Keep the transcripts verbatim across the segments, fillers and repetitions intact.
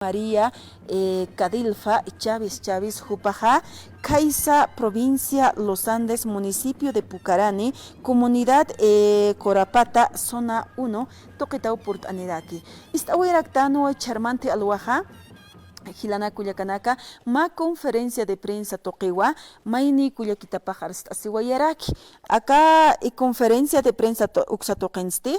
María, eh, Cadilfa Chávez Chávez, jupaxa Caiza, provincia Los Andes, municipio de Pucarani, comunidad, eh, Corapata, zona uno, tuqitaw purt'aniraki. Ist'awayaraktanwa chharmanti alwaxa, jilanaka kullakanaka, mä conferencia de prensa tuqiwa, mayni kullakitapax arst'asiwayaraki. Aka, eh, conferencia de prensa tu-, uksa tuqinsti,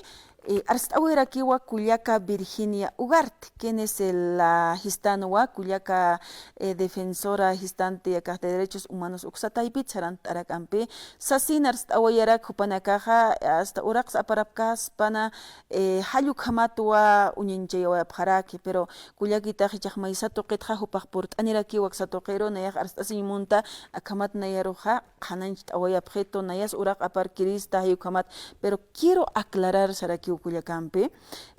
eh, arst'awayarakiwa kullaka Virginia Ugarte, quien es el, la jistanwa, kullaka, eh, defensora jistanti akax de derechos humanos uksa taypit sarant'arakampi, sasin arst'awayarak jupanakaxa, hasta uraqs aparapkaspana, eh, jall ukhamatwa uñañchayawayapxaraki, pero kullakitax jichhax maysa tuqitxa jupax purt'anirakiwa aksa tuqiru, nayax arst'asiñ munta, akhamat nayaruxa qhanañcht'awayapxitu, nayas uraq aparkirista, jall ukhamat, pero quiero aclarar sarakiw kullakampi,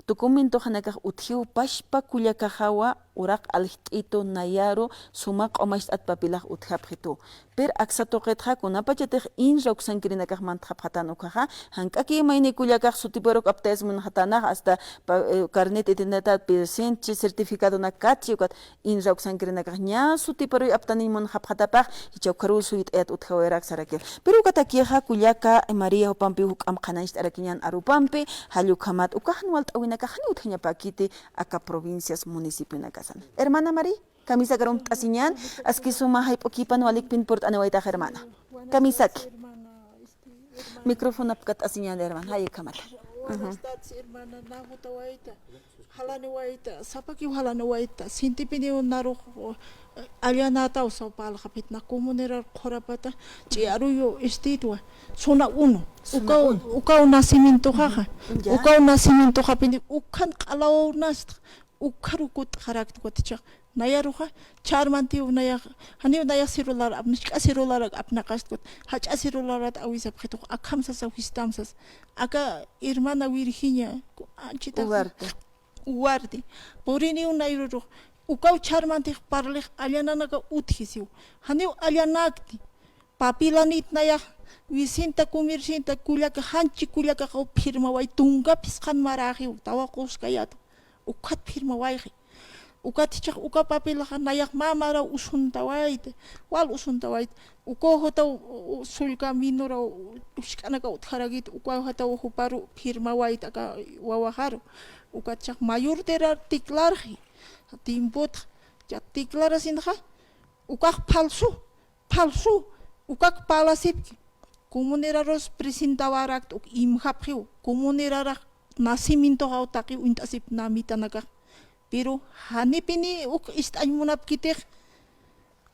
documentoxanakax utjiw pachpa kullakaxawa, uraq aljt'itu nayaru suma q'umacht'at papilax utjapxitu. Pero aksa tuqitxa kunapachatix INRA uksankirinakax mantxapxatan ukaxa, jank'aki mayni kullakax sutiparuk aptayas munxatanax, hasta pa-, eh, carnet de identidad present, chi certificadonak katchi ukat INRA uksankirinakax ña sutiparuy aptaniñ munxapxatapax, jichha ukharuw suyt'ayat utjawayarak sarakir. Pero ukatakixa kullaka María jupampi juk'amp qhanañcht'arakiñan arupampi, jall ukhamat uka jan walt'awinakax janiw utjañapäkiti aka provincias, municipionakasan. Hermana María, kamisakarumpt'asiñan, aski suma jayp'ukipan walikpin purt'aniwaytax hermana. Kamisaki. Microfonapkat'asiñan hermana, jay ukhamata. Buenas tardes, hermana, nä jutawayta, jalaniwayta, sapakiw jalaniwayta, sintipiniw narux, eh, allanataw saw parlxapxit, na comunidad Qhurapata, ch'i aruyu istitwa, zona uno. Zona uno. Ukaw, ukaw nacimientoxaxa. Ya. Ukaw nacimientoxapini, ukhan q'alawaw nastx, ukharu kut'xarakt ukat jichhax. Nayaruxa, chharmantiw nayax, janiw nayax celular apna, jisk'a celularak apnaqast ukat, jach'a celularat awisapxitux, akham sasa, jistam sasa. Aka hermana Virginia, ku-, anchita Ugarte. Ugarte. Puriniw nayrurux, ukaw chharmantix parlix allananakaw utjisiw. Janiw allanakti. Papilanit nayax, Vicenta Comercianta kullaka, janchi kullakaxaw firmaway, tunka phisqan maräxiw, tawa quskayat, ukhat firmawayxi. Ukat jichhax uka papilaxa nayax mä maraw usuntawayta, wal usuntawayta, ukaw jutaw, u-, u-, sullka minuraw, jisk'anakaw utjarakit, ukaw jutaw juparu firmawayta aka wawaxaru, ukat jichhax mayor de edad declarxi, tiempotxa, ya declarasinxa, ukax falso. Falso, ukak parlasipki. Comunidadrus presentawarakta uk imjapxiw. Comunidadax nacimientoxaw taqi uñt'asip namitanakax. Pero janipini uk ist'añ munapkitix.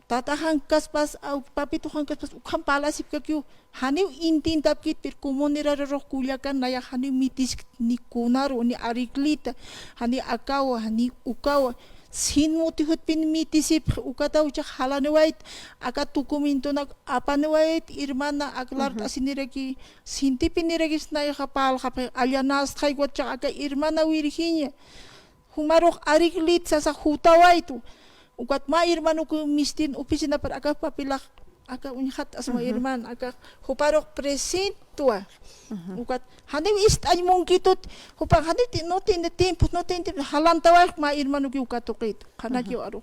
Tataxankaspas, aw, papitoxankaspas, ukham parlasipkakiw. Janiw intintapkit, pero comunidadrux kullaka nayax janiw mitiskti ni kunaru, ni arreglita, jani akawa, jani ukawa. Sin mutijutpin mitisipxi, ukataw jichhax jalaniwayt, aka documentonak apaniwayt, hermana, aklart'asiniraki, sintipinirakis nayaxa parlxapxi, allanastxay ukat jichhax aka hermana Virginia. Jumarux arreglit sasa jutawaytu. Ukat mä hermanuk mistin oficinapar aka papilax, aka uñjat asma hermana, aka juparux presentwa. Ukat, janiw ist'añ munkitut, jupax janiw ti-, no tiene tiempo, no tiene tiempo, jalantawayx mä hermanukiw uka tuqit, qhanakiw arux.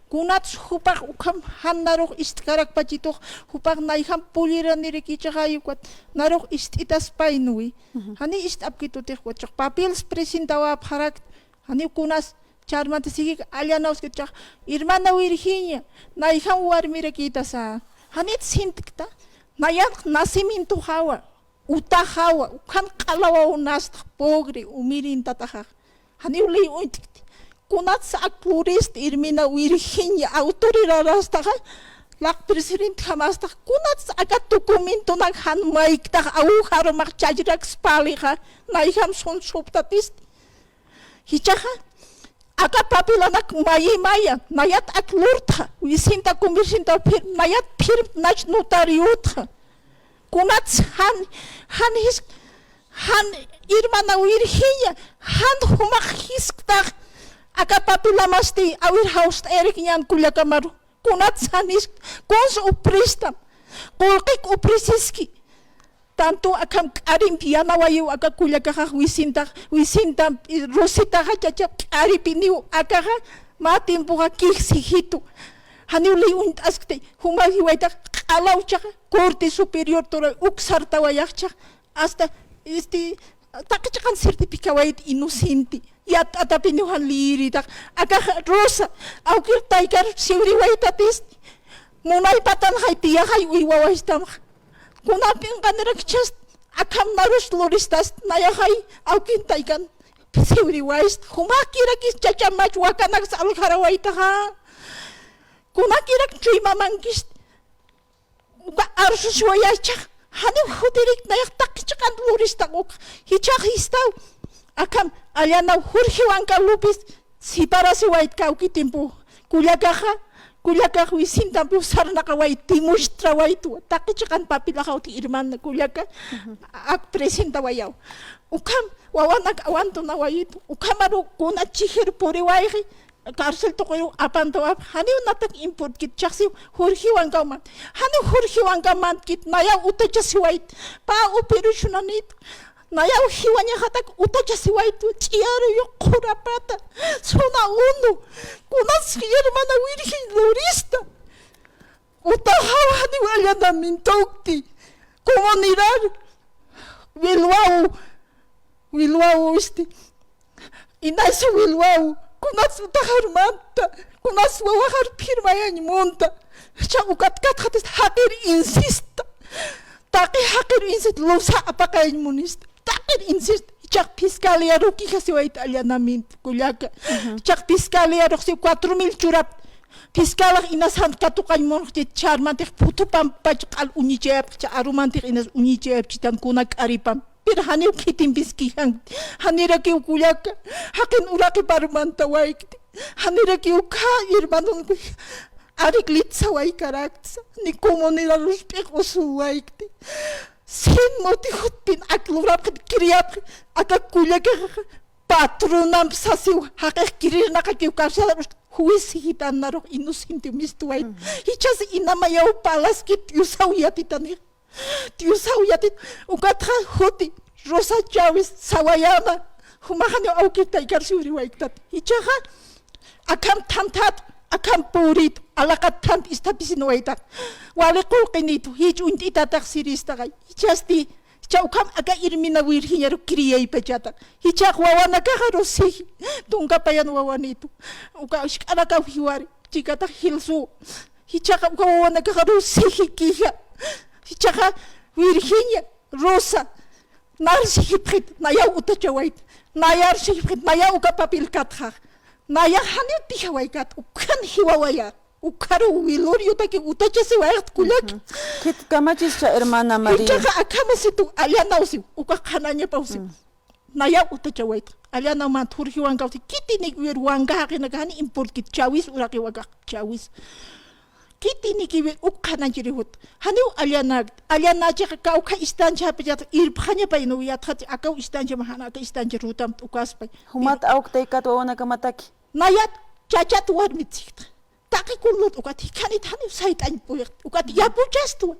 Kunats jupax ukham jan narux ist'karakpachitux, jupax nayjam pulliraniraki jichhaxay ukat, narux ist'itaspaynwi. Janiw ist'apkitutix ukat jichhax, papeles presentawapxarakt, janiw kunas, chharmanta sijik allanawskit jichhax, hermana Virginia, nayjam warmirakïtasa, janit sintkta, nayanx nacimientoxawa, utaxawa, ukhan q'alawaw nastx, pobre, umirintataxax, janiw liy uñtkti, kunats ak lurist, hermana Virginia, autoridadastaxa, laq presidentjamastax, kunats aka documentonak jan mayktax, awjarumax chachrakspälixa, nayjam sun suptatisti. Jichhaxa, aka papilanak mayimaya, nayat ak lurtxa, Vicenta Comercianta firm, nayat firm, nach notariotxa. Kunats jan, jan jis-, jan hermana Virginia, jan jumax jisktax, aka papilamasti, awir jawst'ayarakiñän kullakamaru. Kunats jan jisk, kuns uprestam, qullqik upresiski. Tanto akham k'arimp yanawayiw aka kullakaxax Vicentax, Vicenta, eh, Rositaxa chachap k'aripiniw akaxa, Mä tiempoxa kij sijitu, janiw liy uñt'askti, jumax jiwaytax q'alaw chax Corte Superior turay uk sartawayax chax, hasta, este, taqi chiqan certificawayt inocente, yat'atapiniw jan liyiritax, akax Rosa, awkir taykar siwriwaytatisti, munay patan jay tiyaxay uywawaytamxa, kunapin qanirakchast, akham narus luristast, nayaxay awkin taykan siwriwayst, jumakirakis chachamach wakanaks aljarawaytaxa. Kunakirak chuymamankist, uka arsusiwayachax, janiw jutirik nayax taqi chiqan lurista uk, jichhax jistaw. Akham, allanaw Jorge Huanca López, siparasiwayt kawki tiempo, kullakaxa, kullakax wisintampiw sarnaqawayt, demuestrawayt, taqi chiqan papilaxawt hermana kullaka, ak presentawayaw. Ukham, wawanak awantunawayitu, ukhamaru kuna chijir puriwayxi, cárcel tuqiru apantawap, janiw natak importkit, chaxsiw Jorge Huancawman, janiw Jorge Huancawmantkit, nayaw utachasiwayt, pä operushunanit, nayaw jiwañaxatak utachasiwaytu, ch'iyaruyu qhurapata, zona uno, kunas hermana virgen lurista. Utaxaw janiw allanamiento ukti, comunidad Wilwaw, Wilwaw, este, Ignacio Wilwaw, kunas utaxar manta, kunas wawaxar firmayañ munta, cha ukat katxatist jaqir insista, taqi jaqir insist, lusa apaqayañ munista, taqir insist, chax fiscaliaru kijasiwayt allanamiento, kullaka, chax fiscaliaruxsi cuatro mil churap, fiscalax inas jan katuqañ munxchit, ch'armantix phutupampach q'al uñichayapxcha, arumantix inas uñichayapchitan kuna k'aripam. Pero janiw khitimpis kijan, janirakiw kullaka, jaqin uraqiparu mantawaykti, janirakiw kha hermanonku, arreglit sawaykarakta, ni comunidad lusp'iq usuwaykti. Sin mutijutpin ak lurapxit, kiriyapxi, aka kullakaxa, patronamp sasiw, jaqix kirirnaqakiw cárcel, juez sijitan narux inocente mistuwayt. Jichhas inamayaw palaskit, Diosaw yatitanix. Diosaw yatit, ukatxa juti, Rosa Chávez, sawayana, jumaxaniw awkir taykar siwriwayktat. Jichhaxa, akham thanthat, akham purit, alaqat thant isthapisinwaytat. Wali qullqinitu, jich uñt'itatax siristaxay. Jichhasti, jichha ukham aka Hermana Virginiaru kiriyaypachata. Jichhax wawanakaxaru siji, tunka payan wawanitu. Uka usk'anakaw jiwari, chikatax jilsu. Jichhaxa uka wawanakaxaru siji kija. Jichhaxa Virginia, Rosa, nar sijipxit, nayaw utachawayt. Nayar sijipxit, nayaw uka papel katxax. Nayax janiw tijawaykat, ukhan jiwawaya. Ukharu Wiluriotaki utachasiwayxt kullaki. Khit kamachischa hermana María. Jichhaxa akhamasitu allanawsiw, uka qhanañapawsiw. Nayaw utachawayt. Allanawmant Jorge Huancawsi, khitinïkiwir Huanca jaqinaka jani importkit, Chávez uraqiw akax, Chávez. Khitinïkiwir uk qhanañchirixut. Janiw allanakt, allanächixa kawkha instancia japachata, irpxañapaynuw yatxati, akaw instancia, mä jan aka instancia rutampt ukaspay. Jumat awktaykat wawanakamataki. Nayat, chachat warmit sikta. Taqi kunlut ukat jikhanit janiw sayt'añ puyxt. Ukat yapuchastu.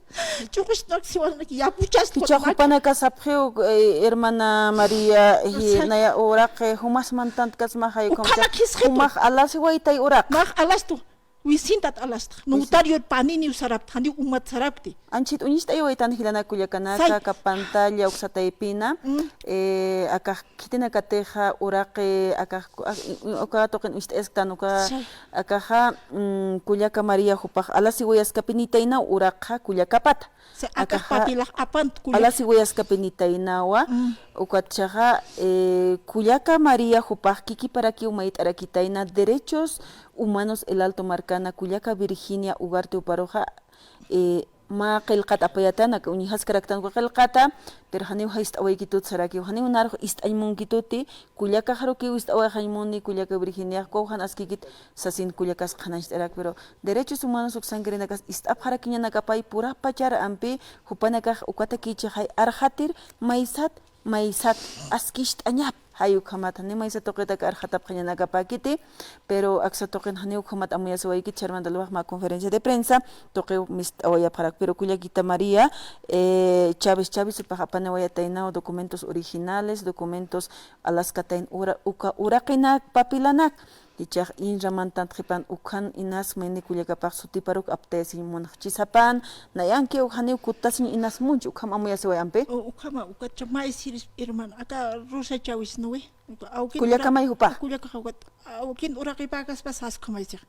Ch'uqusnak siwanak yapuchastu. Jichha jupanaka sapxiw, eh, hermana María, eh, naya uraq, eh, jumas mantantkasmaxay. Ukhamak jisxitu. Jumax alasiwaytay uraq. Max alastu. Wisintat alasta. Notario paniniw sarapta, janiw umat sarapti. Anchhit uñist'aywaytan jilanaka kullakanaka, aka pantalla uksa taypina, eh, akax khitinakatixa uraqi, akax, ak-, uka tuqin uñist'ayasktan uka, akaxa, mm, kullaka María jupax alasiwayaskapinitaynaw uraqxa kullakapata. Akaxa alasiwayaskapinitaynawa, ukatchaxa, eh, kullaka María jupax kikiparakiw mayt'arakitayna derechos humanos El Alto markana kullaka Virginia Ugarte juparuxa, eh, mä qillqat apayatana, uñjaskaraktan uka qillqata, pero janiw jist'awaykitut sarakiw, janiw narux ist'añ munkituti, kullakaxarukiw ist'awayxañ muni, kullaka Virginiax, ukaw jan askïkit sasin kullakas qhanañcht'arak, pero derechos humanos uksankirinakas ist'apxarakiñanakapay purapachar ampi, jupanakax ukatakïchixay arxatir, maysat, maysat askicht'añap, jay ukhamat, jani maysat tuqitak arxatapxañanakapäkiti, pero aksa tuqin janiw ukhamat amuyasiwaykit, ch'armanta luwax mä conferencia de prensa tuqiw mist'awayapxarak, pero kullakita María, eh, Chávez, Chávez jupax apaniwayataynaw documentos originales, documentos alaskatayna ura-, uka uraqinak, papilanak, Jichhax INRA mantant qhipan ukhan inas mayni kullakapax sutiparuk aptayasiñ munxchisapan, nayankiw janiw kuttasiñ inas munchi, ukham amuyasiway ampi. O, ukhama, ukacha may siris hermano, aka Rosa Chávez, ¿no ve? Uka awkin Kullakamay ura-, jupa. Kullakaxa ukat, awkin uraqipäkaspas sas ukhamaysix.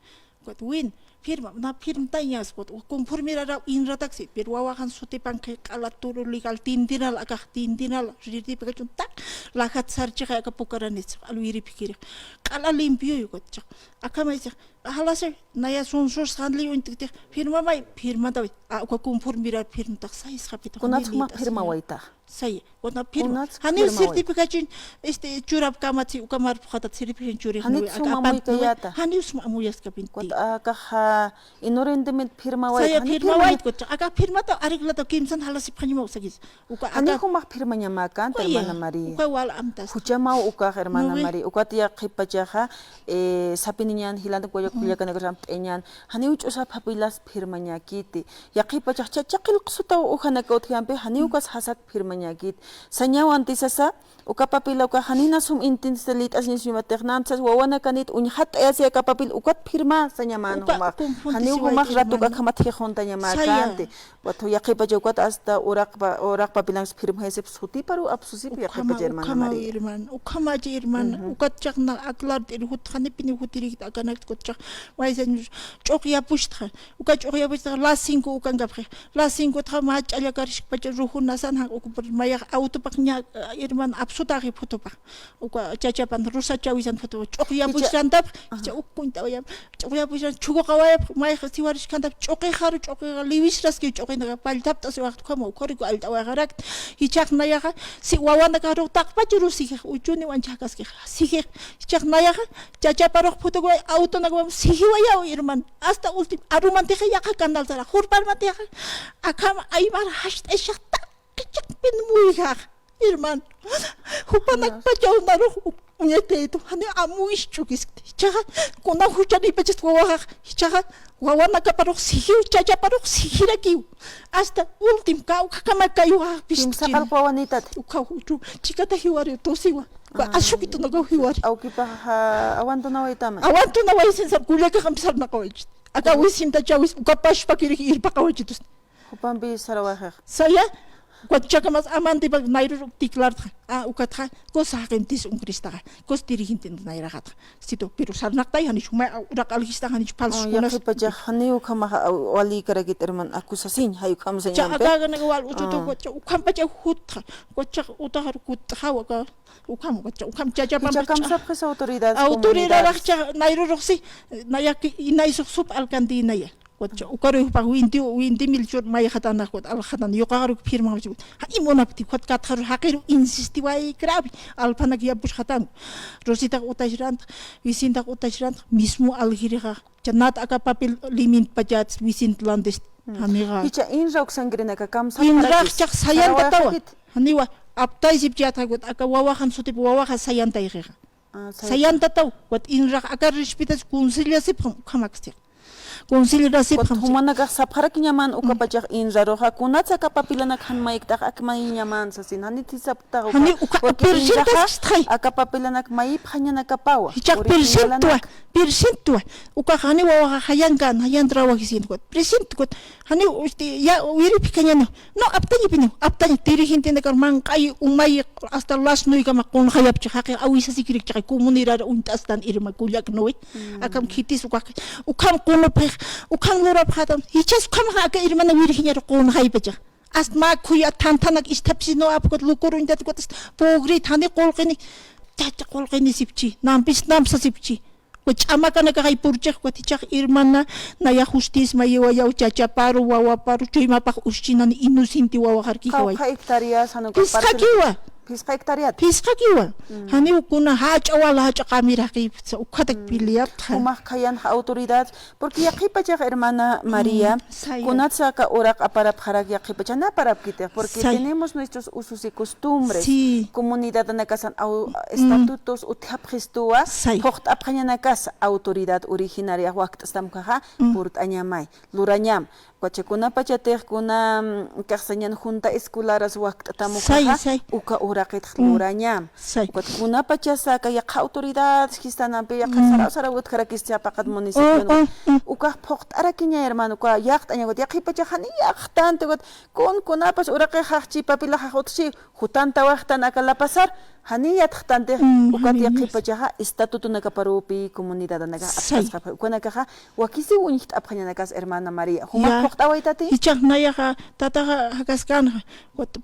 Ukat win, firma, na firmtañas, ukat, conforme raraw INRA-taksi, pero wawaxan sutipanki q'ala turu legal tintinal, akax tintinal, rirtipikachun tak, lajat sarchixay aka Pucaranista, alwiripikirix. Q'ala limpioy, ukat chaq. Akhamaysix, jalasi, naya sunsus janli uñt'ktix, firmamay, firmatawi. A, uka conforme ra firmtax, sayisqapitax, Kunats ni jumax nit'as, firmawaytax. Saya, kuna firma. Kunats Janiw firmaway. Certificación, este, churap kamatsi, uka marpuxatat certificación churix Janit nawi, suma aka apant nawi, amuykayata. Janiw suma amuyaskapinti. Kut akaxa, ah, ino rendimiento firmaway. Saya, jani firmaway, firmaña- kut, aka firmata arreglata kimsan jalasipxañamaw sakis. Uka Jani aka jumax firmañamäkänti, Oye, hermana María. Uka wal amtas. Juchamaw ukax, hermana Nawi. María. Ukat yaqhipachaxa, eh, sapiniñan, jilanta kulla-, kullakanakar amt'añan. Janiw ch'usa papilas firmañäkiti. Yaqhipachax chachaqil qusutaw ujanaka utjampi, janiw ukas jasak firmañäkit. Sañaw antisasa, uka papila uka janina sum intintista lit'asiñas yumatix nantsas wawanakanit uñjat'ayasi aka papil ukat firma sañaman Uka jumax. Janiw confuntisiway jumax ratuk hermano. Akhamat jijuntañamäkänti. Saya. Wata yaqhipacha ukat hasta uraq pa-, uraq papilanks firmayasip sutiparu apsusip Ukhama, yaqhipacha hermana ukhama María. Hermano, ukhamachi hermano, Ujú. Ukat chaqna aclart'ir jut janipini jutirikta akanak ukat chaq. Maysañ ch'uqyapuchtxa. Uka ch'uqyapuchtxa las cinco ukankapxi. Las cinco txa mä ch'allakariskpacha rujunasan jan ukupar mayax autopaq ña, hermano, apsutaxi phutupax. Uka chachapan Rosa Chavisan phutupax. Ch'uqyapuchantapx, Ajá. Icha uk kuñt'awayap. Ch'uqyapuchan chukuqawayap, mayxa siwariskantap ch'uqixaru, ch'uqixa liwisraski ch'uqinaka palltapt'asiwaxta ukhama, ukhariku allt'awayxarakt. Ichhax nayaxa, si wawanakaru taqpacharu sijix, uchuni wanchakaskix. Sijix, ichhax nayaxa, chachaparux phutukuway, autonakawan sijiwayaw, hermano. Hasta último, arumantixa yaqa canal sara, jurparmantixa, akham aymar jacht'ayshax taqichaqpin muyjax, hermano. Jupanak Dios. Pachaw narux u-, uñataytu, jani amuys ch'ukiskti. Ichaxa, kuna juchanipachas wawaxax, ichaxa, wawanakaparux sijiw, chachaparux sijirakiw. Hasta último, kawkhakamakayu, ah, Kimsa qallqu wawanitat. Uka juchu, chikata jiwari, tusiwa. Uka Ah. Asukitunakaw jiwari. Awkipaxa, awantunawaytama. Awantunaway sinsa, kullakax ampisarnaqawaychit. Aka Ujú. Wisinta chawis, uka pashpakirix irpaqawachitus. Jupampi sarawayxix. Saya, ukat chakamas amantipa nayrur declartxa. Ah, ukatxa, cosa jaqintis unkristaxa. Cosa dirigente nayraxatxa. Situ, pero sarnaqtay, janich jumay, ah, uraq aljistax, janich falsos Oh, kunas. Yaqhipachax, janiw ukhamaxa, ah, walïkarakit, hermano, acusasiñ, jay ukham Cha señampi. Akakanaka wal uchutu, Ah. Ukat cha, ukhampacha jutxa. Ukat cha, utaxar kutxaw, aka, ukham, ukat cha, ukham chachapampa Icha cha. Kamsapxis autoridades Autoridad comunidades. Cha, nayruruxsi, nayaki, inaysux sup alcaldía naya. Ukat cha, ukaruy jupax veinte, veinte mil chur mayxatanax, ukat alxatan, yuqaxaruk firmamchi, ukat. Ja, imunapti, ukat katxaru jaqiru insistiway grave, alphanak yapusxatan. Rositax utachirantx, Vicintax utachirantx, mismo algirixa. Cha nat aka papel limintpachat, Vicent Landes, Mm. Janixa. Jichha INRA uksankirinaka kamsa INRA parakis. Chax sayantatawa. Sarawayxakit. Janiwa, aptaysipchata, ukat aka wawaxan sutip wawaxa sayantayxixa. Ah, saya. Sayantataw, ukat INRAx aka respetas considerasipxam, ukhamaksix. Considerasipxam. Ukat jumanakax sapxarakiñaman ukapachax INRAruxa, kunatsa aka papilanak jan mayikt'ax akmayiñaman sasin, janit saptax uka. Jani uka porque presenta INRAxa sistxay. Aka papilanak mayipxañanakapawa. Jichhax presentwa, originalanak. Presentwa. Ukax jani wawaxa jayankan, jayan trabajisin ukat. Present ukat. Jani, este, ya, wiripxañaniw. No, aptañapiniw, aptaña, dirigentenakar manq'ay, umay, hasta las nueve kama qunxayapchi, jaqi awisasikirikchi, comunidad uñt'astan irma kullak, ¿no ve? Mm. Akam khitis ukax, ukham qunupxix, ukham lurapxatam, jichhas ukhamaxa aka hermana Virginiaru qunxaypacha. Hasta mä khuya thanthanak isthapsi no apkut lukur uñtat ukat, pobre thani qulqini, chacha qulqinisipchi, nampis nampsasipchi. Uka ch'amakanakaxay purchix, ukat jichhax hermana, naya justicia mayiwayaw chachaparu, wawaparu, chuymapax uschinani inocente wawaxarkixaway. Qawqha hectáreas, jan uka Phisqakiwa. Parcela. Phisqa hectáreat. Phisqakiwa. Mm. Janiw kuna jach'a wal jach'a qamiraqipsa, ukhatak Mm. Peleaptxa. Jumax khayanxa autoridad, porque yaqhipachax hermana María, Mm, saya. Kunatsa aka uraq aparapxarak yaqhipacha, na aparapkitix, porque Saya. Tenemos nuestros usos y costumbres. Sí. Comunidadanakasan au-, Mm. Estatutos utjapxistuwa, Say. Phuqt'apxañanakas autoridad originaria wakt'astamkaxa, Mm. Purt'añamay, lurañam. Ukacha kunapachatix kuna, mm, kaxsañan junta escolaras wakt'atamukaxa, Say, say. Uka raqitx lurañam. Ukat kunapachasa aka yaqha autoridad jistanampi yaqha saraw saraw utjarakis chiqapaqat municipio. Ukax phuqt'arakiña, hermano, uka yaqt'aña, ukat yaqhipachax jani yaqtanti, ukat kun kunapas uraqixa chi papilaxa utjchi, jutantawaytan aka lapasar, jani yatxtanti, ukat yaqhipachaxa estatutunakaparupi comunidadanakax apxasxapxi, ukanakaxa wakisiw uñjt'apxañanakas, hermana María. Juma phuqt'awaytati. Ichax nayaxa tataxa jakaskänxa,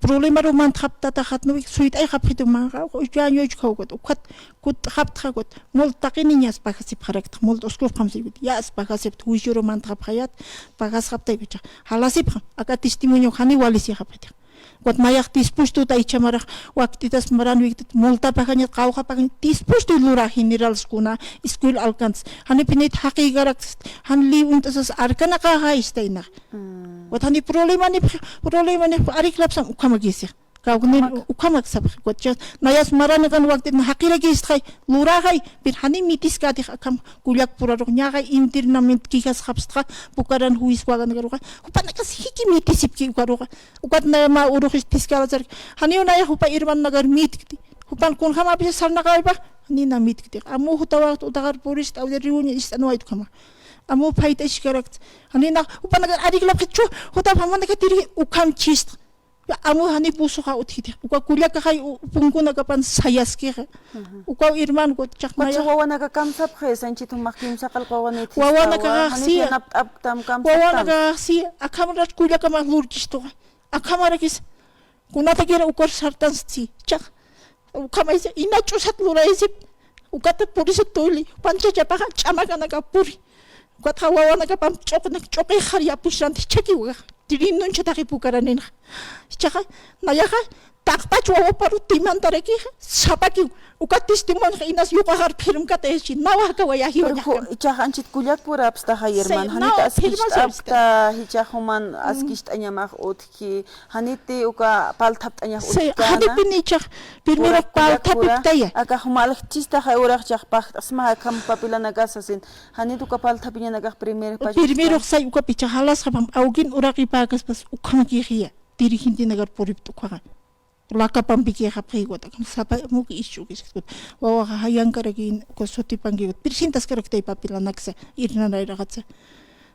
problemaru mantxapxi tataxa, jatnuwi suyt'ayxapxitu manxa, uka uchaña uchjaw, ukat ukat kutt'xapxta, ukat multa taqiniñas pajasipxarakta, multa uskuspxam si, ukat yas pajasipxta, juicioru mantxapxayät, pajasxaptaypacha jalasipxam, aka testimonio jani walisixapxitix. Ukat mayax dispuesto ta ichhamarax, wakt'itas maran wiktit multa pajañat, qawqha pajañat, dispuesto lura generales kuna, escuela alcanza. Janipinit jaqïkaraktis, jan liw uñt'asas arkanakaxa istaynax. Ukat jani problemanipx, problemanipx arreglapxsam ukhamakisix. Kawknir ukhamak sapxi, ukat chas, nayas maranikan wakt'it jaqïrakistxay, luraxay, pero jani mitiskätix akham Kullakpurarux, ñaxay internamente quejasxapxta, Pukaran juez wawanakaruxa, jupanakas jiki mitisipki ukaruxa. Ukat naya mä urux istiskala sarki. Janiw nayax jupa hermanonakar mitkti. Jupan kunjämapis sarnaqawaypax, janiw na mitkti. Amuw jutawaxt utaxar purist'awayta, reunión ist'anwayta ukhama. Amuw phayt'askarakti. Janiw nax jupanakar arreglapxitchu, jutap jamanaka tirji ukham chhista. Amuw jani pusuxa utjiti. Uka kullakaxay u-, punkunakapan sayaskixa. Ukaw hermano, ukat chaqmaya. Ukat wawanaka kamsapxi, sanchit jumax kimsa qallq wawanit jistawa. Wawanakaxsi, jani yanapt'aptam kamsaptam. Wawanakaxsi, akhamarak kullakamax lurchistuxa. Akhamarakis, kunatakira ukar sartansti, chaq. Ukhamaysa, ina ch'usat lurayasip. Ukata purisa tuli, panchachapaxa ch'amakanaka puri. Ukatxa wawanakapam ch'uqnak ch'uqixar yapuchranti, jichhakiw ukax. Tirinuncha taqi Pukaraninxa. Jichhaxa, nayaxa, taqpach wawaparu timantarakixa, sapakiw. Uka testimoniox inas yuqaxar firmkata ichi, nawa jakawaya jiwañax. Pero ju-, jichhax anchit kullakpurapxtaxa, hermano, janit askicht'apxta, jichhax juman askicht'añamax utji, Janiti uka palthapt'añax utjkana. Janipini jichhax, primero palthapiptaya. Aka jumax aljt'istaxa urax jichhax pajt'asma akham papilanakasasin. Janit uka palthapiñanakax primero pach. Primero say ukapi jichhax jalasxapxam, awkin uraqipäkaspas ukhamakixaya. Dirigentenakar puripxta ukhaxa. Lakapampikixapxi ukat akham sapa muki isch'ukisxta. Wawaxa jayankaraki uka sutipanki ukat. Presentaskaraktay papilanaksa, irnanayraxatsa.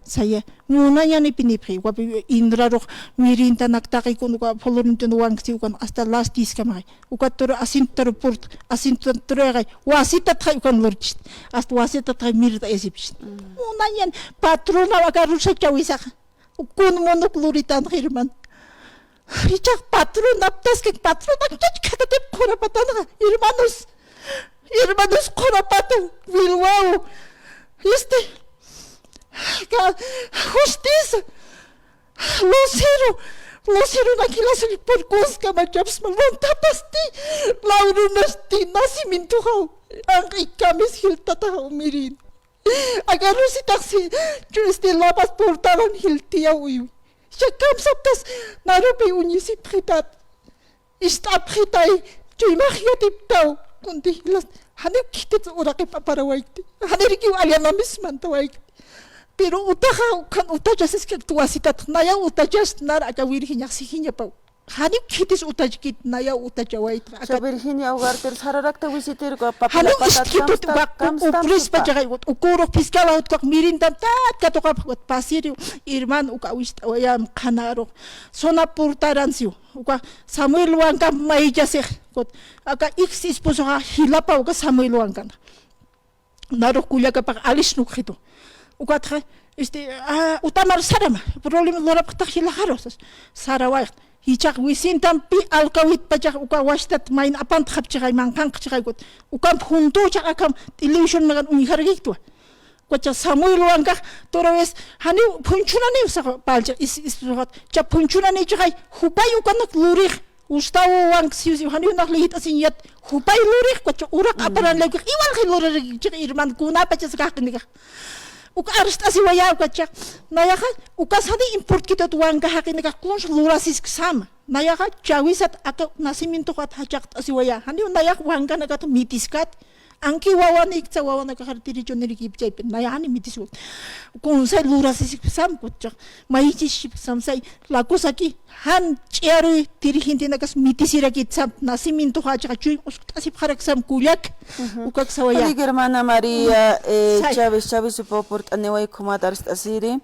Saya, munañanipinipxi, ukapi inrarux mirintanak taqikun, uka Florentino Wangsi ukan hasta las diez kamaxay. Uka turu asientotaru purtx, asientotaru turayxay, wasitatxay ukan lurchist. Hasta wasitatxay mirt'ayasipchist. Munañan, patronaw aka rusa chawisaxa. Kun munuk luritanx, hermano. Jichhax patronaptaskak, patronak chachkhatatip qhurapatanxa, hermanos. Hermanos, qhurapata, wilwaw. Este, ka-, justicia. Lucero, Lucero nakilasil purkuskama chapsma, luntapasti, lawrunasti, nacimientoxaw. Anq'ikamis jiltataxaw mirin. Aka Rositaxsi, chu este, lapas portaran jiltiyaw uywi. Jichha kamsaptas, narupi uñisipxitat. Ist'apxitay, chuymax yatiptaw, kunti jilas, janiw khitits uraqipaparawaykti, janirikiw allanamismantawaykt. Pero utaxa, ukhan utachasiskakt wasitat, nayaw utachast, nar aka Virginiax sijiñapaw. Janiw khitis utachkit, nayaw utachawayt. Aka Virginia Ugarte sararakta visitir, janiw ist'kitut, uka upruspachaxay, ukurux fiscal, ukat mirintan, tat katuqapx, ukat pasiriw, hermano, uka awist'awayam qhanarux, zona portaransiw. Uka Samuel Wanka maychasix, ukat aka ex esposoxa jilapa uka Samuel Wankana. Narux kullakapax alisnukxitu. Ukatxa, este, ah, utamar sarama, problema lurapxtax jilaxaru, sas, sarawayxt. Jichhax wisintampi alkawitpachax uka wasitat mayna apantxapchixay, manqhanqchixay, ukat. Ukamp juntuchax akham televisionnakan uñjarakiktwa. Ukacha Samuel Wankax, toro vez, janiw phunchhunaniw sax, palcha, is, is, jichha phunchhunanichixay, jupay ukanak lurix, Gustavo Wank, siw, siw, janiw nax leyit'asiñat, jupay lurix, ukacha uraq aparan lewkix, igual jay lurarikchix, hermano, kunapachas kaqinikax. Uka arst'asiwaya, ukacha, nayaxa, ukas jani importkitut Wanka jaqinikax, kuns lurasisk sama. Nayaxa, chawisat aka nacimientoxat jachaqt'asiwaya, janiw nayax Wankanakat mitiskat, Anki wawanïkta, wawanakaxar derechonirïkipchaypi, nayani mitisiwa. Kunsay lurasisipxsam kutchax, mayisisipxsam say, la cosa aquí, jan ch'iyaruy dirigentinakas mitisirakitsam, nacimientoxachaxa chuym uskt'asipxaraksam kullak, ukak sawaya. Walik hermana María, eh, Say. Chávez, Chávez, upaw purt'aniway ukhamat arst'asiri.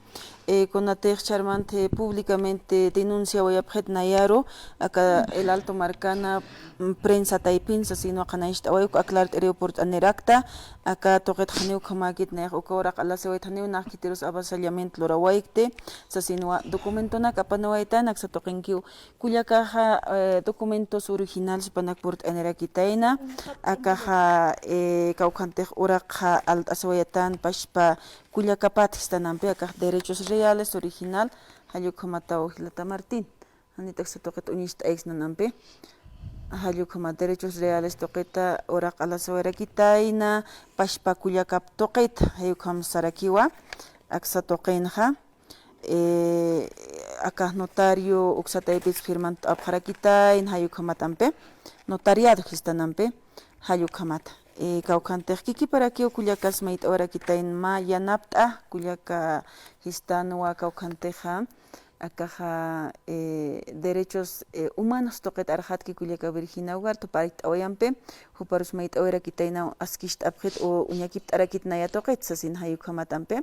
Eh, kunatix charmante públicamente denunciawayapxit nayaru, aka El Alto markana, mm, prensa taypin sasinwa qhanañcht'away, uk aklart'iriw purt'anirakta, aka tuqit janiw ukhamäkit nayax uka uraq alasiwayt janiw nax khitirus avasallamiento lurawaykti, sasinwa documentonak apaniwaytan, aksa tuqinkiw kullakaxa, eh, documentos originales jupanak purt'anirakitayna, akaxa, eh, kawkhantix uraqxa alt'asiwayatan pachpa kullakapat jistanampi, akax derechos reales original, jall ukhamataw jilata Martín. Janit aksa tuqit uñist'ayksnanampi. Jall ukhamat derechos reales tuqita uraq alasiwayrakitayna, pachpa kullakap tuqit, jall ukham sarakiwa, aksa tuqinxa. Eh, akax notario uksa taypis firmant'apxarakitayna, jall ukhamatampi, notariado jistanampi, jall ukhamat. Eh, kawkhantix kikiparakiw kullakas mayt'awarakitayna mä yanapt'a, kullaka jistanwa kawkhantixa, akaxa, eh, derechos, eh, humanos tuqit arxatki kullaka Virginia Ugarte, jupa arkt'awayampi, juparus mayt'awarakitayna askist'apxit u uñakipt'arakit naya tuqit, sasin jall ukhamatampi.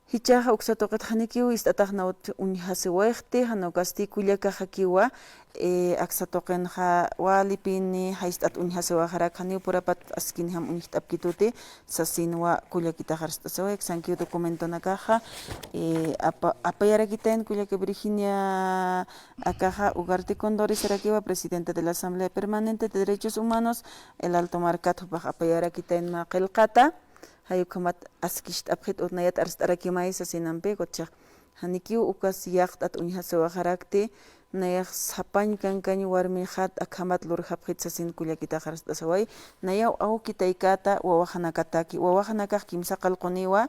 Jichhaxa uksa tuqit janikiw ist'atax nawt uñjasiwayxti, jan ukasti kullakaxakiwa, eh, aksa tuqinxa walipini, jayt'at uñjasiwaxarak, janiw purapat askinjam uñjt'apkituti, sasinwa kullakitax arst'asiway, aksankiw documentonakaxa, eh, apa-, apayarakitayn kullaka Virginia, akaxa Ugarte Condori sarakiwa, presidente de la Asamblea Permanente de Derechos Humanos, El Alto markat jupax apayarakitayn mä qillqata. Jall ukhamat askist'apxit, ut nayat arst'arakimay sasinampi, kutchax. Janikiw ukas yaqt'at uñjasiwaxarakti, nayax sapañ kankañ warmixat akhamat lurjapxit sasin kullakitax arst'asiway, nayaw awki taykata wawaxanakataki, wawaxanakax kimsa qillquniwa,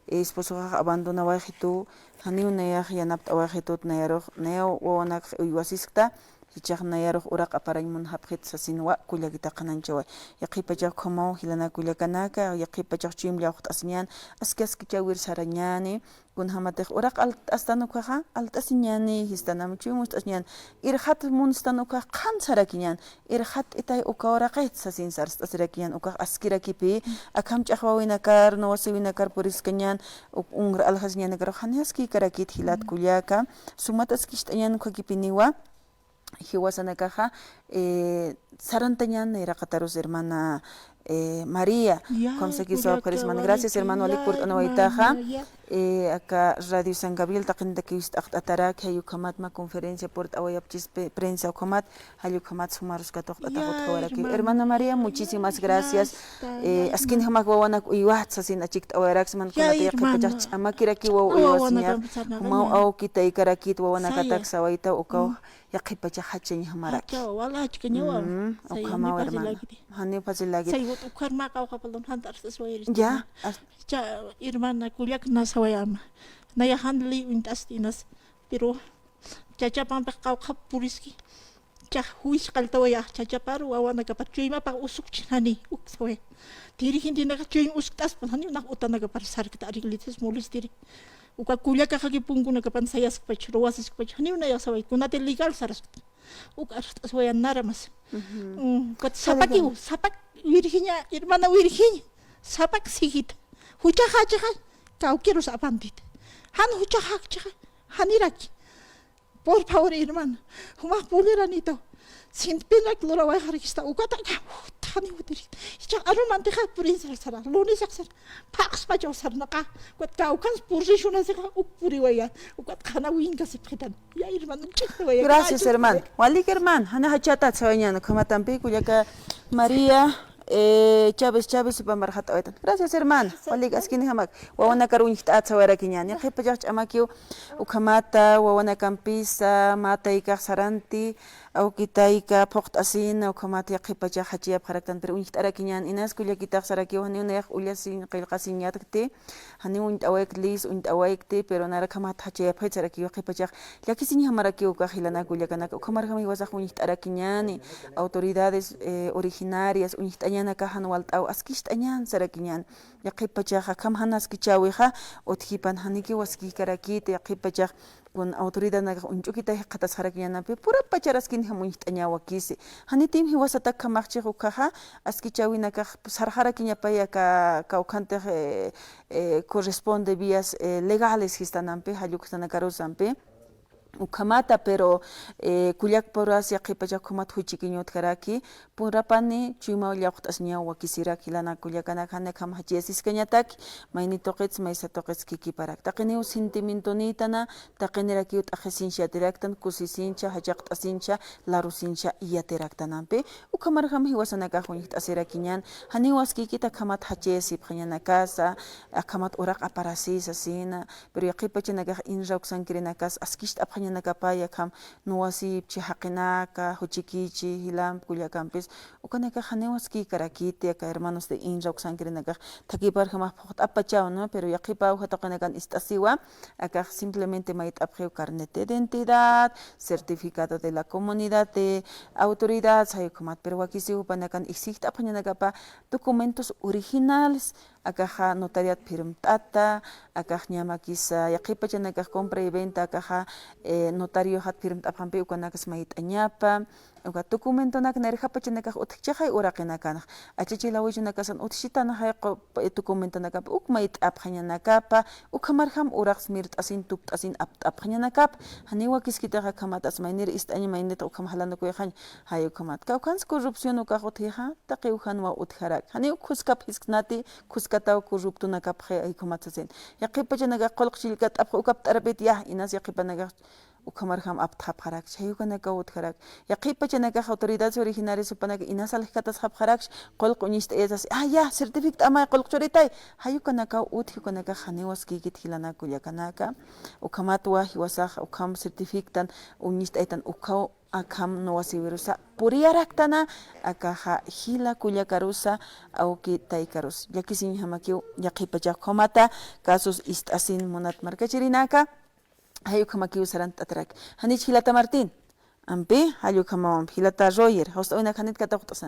esposoxax abandonawayxitu, janiw nayax yanapt'awayxitut, nayarux, nayaw wawanakax uywasiskta, jichhax nayarux uraq aparañ munxapxit sasinwa kullakitax qhanañchaway. Yaqhipachax ukhamaw jilanaka kullakanaka, yaqhipachax chuym llawjt'asiñän, aski askichawir sarañäni, kunjamatix uraq alt'astan ukkhaxa, alt'asiñäni, jistanam chuym ust'asiñän, irxat munstan ukkhax qhan sarakiñän, irxatt'itay uka uraqit sasin sarst'asirakiñän, ukax askirakipï, akham ch'axwawinakar, nuwasiwinakar puriskañän, uk ungra aljasiñänikarux jani askïkarakit jilat kullaka, sumat askist'añän ukkhakipiniwa, jiwasanakaxa, eh, sarantañän nayraqatarus hermana, eh, María, ya, ukham sakiw kullaka, sawapxarisman. Gracias, hermano, walik purt'anawaytaxa. Eh, aka Radio San Gabriel taqintakiw ist'aqt'atarak, jay ukhamat mä conferencia purt'awayapchis pe-, prensa ukhamat, jall ukhamat sumarus katuqt'atax utjawarakiw. Hermana María, muchísimas gracias. Eh, askinjamak wawanak uywat sasin achikt'awayaraksman, kunatï yaqhipachax ch'amakirakiw waw uywasiñar, jumaw awki taykarakit wawanakatak sawaytaw ukaw. Yaqhipachax jachañjamaraki. Jacha, wala jachkañawa. Mm, ukhamaw hermana. Janiw facilakiti. Say wut ukhar mä qawqhapalun jant arst'aswayirista. Ya, as- Cha hermana kullak nasawayama. Naya jan ley uñt'asti inas. Pero chachapampix qawqhap puriski. Chax juiz qalltawaya chachapar wawanakapar chuymapax usukchi jani uksawaya. Dirigentenakax chuym uskt'aspan janiw nax utanakapar sarkta arreglitis molestiri. Uka kullakaxaki punkunakapan sayaskpach, ruwasiskpach, janiw nayax saway, kunati legal saraskta. Uk arst'aswayan nada más. Mm, ukat sapakiw, sapak Virginia, hermana Virginia, sapak sijita. Juchaxachaxa, kawkirus apantit. Jan juchaxachaxa, janiraki. Por favor, hermana, jumax puliranïtaw. Sintpinak lurawayxarakista, ukataka, janiw utirïta. Jichhax arumantixa purinsar sara, lunisax sara, phaxspachaw sara naqa, ukat kawkhans purrisunasixa uk puriwaya, ukat qhana winkasipxitan. Ya, hermano, ch'ixtawaya. Gracias, hermano. Walik, hermano, jani jachatat sawañäni, ukhamatampi kullaka María, eh, Chávez, Chávez, jupampar jat'awaytan. Gracias, hermano. Walik, askinjamak. Wawanakar uñjt'at sawayarakiñäni. Yaqhipachax ch'amakiw ukhamata, wawanakampisa, mä taykax saranti, awki tayka, phuqt'asina, ukhamat yaqhipachax jachayapxaraktan, pero uñjt'arakiñäni, inas kullakitax sarakiw, janiw nayax ullasiñ, qillqasiñatkti, janiw uñt'awaykt, lis uñt'awaykti, pero narakhamat jachayapxit sarakiw, yaqhipachax llakisiñjamarakiw ukax jilanaka kullakanaka, ukhamarjam jiwasax uñjt'arakiñäni, autoridades, eh, originarias, uñjt'aña Yanakax jan walt'aw askist'añan sarakiñan. Yaqhip pachax akham jan askichäwixa, utjipan janikiw askïkarakiti, yaqhip pachax kun autoridadnakax uñch'ukitay jikxatasxarakiñanampi, purap pachar askinjam uñjt'añäwakisi. Janitim jiwasatak akhamaxchix ukkhaxa, askichäwinakax sarxarakiñapay aka kawkhantix, eh, eh, corresponde vías, eh, legales jistanampi, jall ukstanakarusampi. Ukhamata, pero, eh, kullakpuras yaqhip pachax ukhamat juchikiñ utjaraki, purapani chuymaw llawqt'asiñaw wakisirak jilanaka kullakanaka, jani akham jachayasiskañataki, mayni tuqits, maysa tuqits kikiparak. Taqiniw sentimientonïtana, taqinirakiw t'aqhisincha yatiraktan, kusisincha, jachaqt'asincha, larusincha yatiraktanampi. Ukhamarjam jiwasanakax uñjt'asirakiñan, janiw askïkit akhamat jachayasipxañanakasa, akhamat uraq aparasi sasina, pero yaqhip pachanakax inrawksankirinakas askist'apxañanakapay akham nuwasipchi jaqinaka, juchikichi, jilamp kullakampis, ukanakax janiw askïkarakiti, aka hermanos de inrawksankirinakax thakhiparjamax phuqt'apachaw, ¿no? Pero yaqhipa awja tuqinakan ist'asiwa, akax simplemente mayt'apxiw carnet de identidad, certificado de la comunidad de autoridad, say ukhamat, pero wakisiw jupanakan exigt'apxañanakapa documentos originales, akaxa notariat firmt'ata, akax ñamakisa, yaqhip pachanakax compra y venta, akaxa, eh, notarioxat firmt'apxampi, ukanakas mayt'añapa, uka documentonak nayraxa pachanakax utjchixay uraqinakanx. Achachi lawichunakasan utjchitanxay qu-, eh, documentonakapa, uk mayt'apxañanakapa, ukhamarjam uraqs mirt'asin, tupt'asin apt'apxañanakapa. Janiw wakiskitaxa akhamatas maynir ist'aña, maynir ukham jalanukuyxañ, jay ukhamat. Kawkhans corrupción ukax utjixa, taqiw janwa utjarak. Janiw khuskap jiskt'nati, khuskataw corruptonakapxi, jay ukhamat sasin. Yaqhip pachanakax qullq chillkat'apxi, ukap t'arapit ya, inas yaqhipanakax ukhamarjam aptxapxarakchi, jay ukanakaw utjarak. Yaqhip pachanakax autoridades originarias jupanaka inas aljkatasxapxarakchi, qullq uñist'ayasasi, ah, ya, certifict'amay, qullq churitay. Jay ukanakaw utji, ukanakax janiw askïkit jilanaka kullakanaka. Ukhamatwa jiwasax ukham certifictan uñist'aytan, ukhaw akham nuwasïwirusa puriyaraktana, akaxa jila kullakarusa, awki taykarus. Llakisiñjamakiw, yaqhip pachax ukhamata casos ist'asin munat markachirinaka, jay ukhamakiw sarantt'ataraki. Janich jilata Martín, ampi, jall ukhamamampi, jilata Roger, jawst'äwinak janit katuqt'asan.